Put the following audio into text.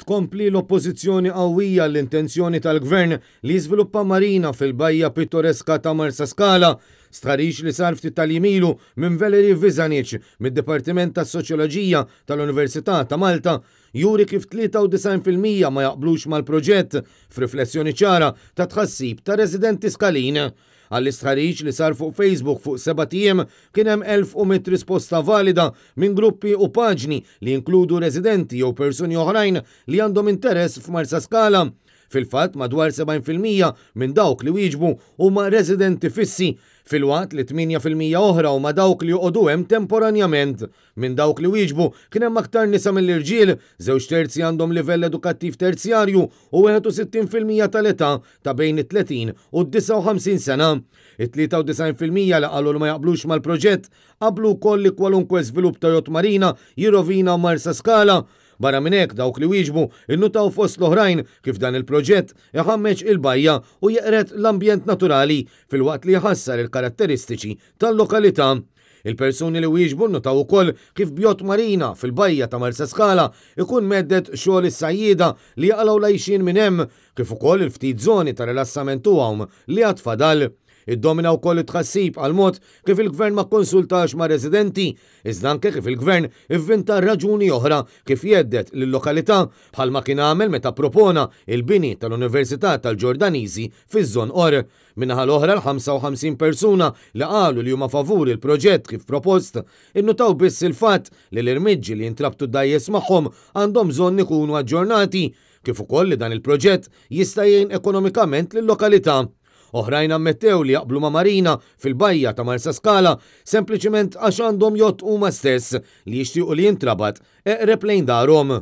Tkompli l-oppożizzjoni qawwija għall-intenzjoni tal-Gvern li jiżviluppa marina fil-bajja pittoreska ta' Marsaskala. Stħarriġ li sar ftit tal-jiem ilu minn Valerie Vizanic mid-Dipartiment tas-Soċjoloġija tal-Università ta' Malta juri kif 93% ma jaqblux mal-proġett, f'riflessjoni ċara tat-tħassib ta' residenti Skalin. Għall-istħarriġ li sar fuq Facebook fuq sebat ijiem kien hemm 1,100 risposta valida minn gruppi u paġni li jinkludu residenti jew persuni oħrajn li għandhom interess f'Marsaskala. Fil-fatt, madwar 70% minn dawk li wieġbu huma residenti fissi, filwaqt li 8% oħra huma dawk li joqogħdu hemm temporanjament. Minn dawk li wieġbu kien hemm aktar nisa milli rġiel, żewġ terzi għandhom livell edukattiv terzjarju u 61% tal-età ta' bejn it-30 u d-59 sena. It-93% li qalu li ma jaqblux mal-proġett qablu wkoll li kwalunkwe żvilupp ta' yacht marina jirrovina Marsaskala. Barra minn hekk, dawk li wieġbu nnutaw fost l-oħrajn kif dan il-proġett iħammeġ il-bajja u jeqred l-ambjent naturali filwaqt li jħassar il-karatteristiċi tal-lokalità. Il-persuni li wieġbu nnutaw ukoll kif b'jott marina fil-bajja ta' Marsaskala ikun mhedded xogħol is-sajjieda li jaqalgħu l-għajxien minn hemm, kif ukoll il-ftit żoni ta' rilassament u għawm li għad fadal. Iddomina wkoll it-tħassib għall-mod kif il-Gvern ma kkonsultax mar-residenti, iżda anke kif il-Gvern ivvinta raġuni oħra kif jhedded lil-lokalità bħalma kien għamel meta ppropona l-bini tal-Università tal-Ġordaniżi fiż-Żonqor. Min-naħa l-oħra, l-55 persuna li qalu li huma favur il-proġett kif propost, innutaw biss il-fatt li l-irmiġġi li jintrabtu d-dgħajjes magħhom għandhom bżonn ikunu aġġornati, kif ukoll li dan il-proġett jista' jgħin ekonomikament lil-lokalità. Oħrajn ammettew li jaqblu ma' marina fil-bajja ta' Marsaskala sempliċement għax għandhom jott huma stess li jixtiequ li jintrabat eqreb lejn darhom.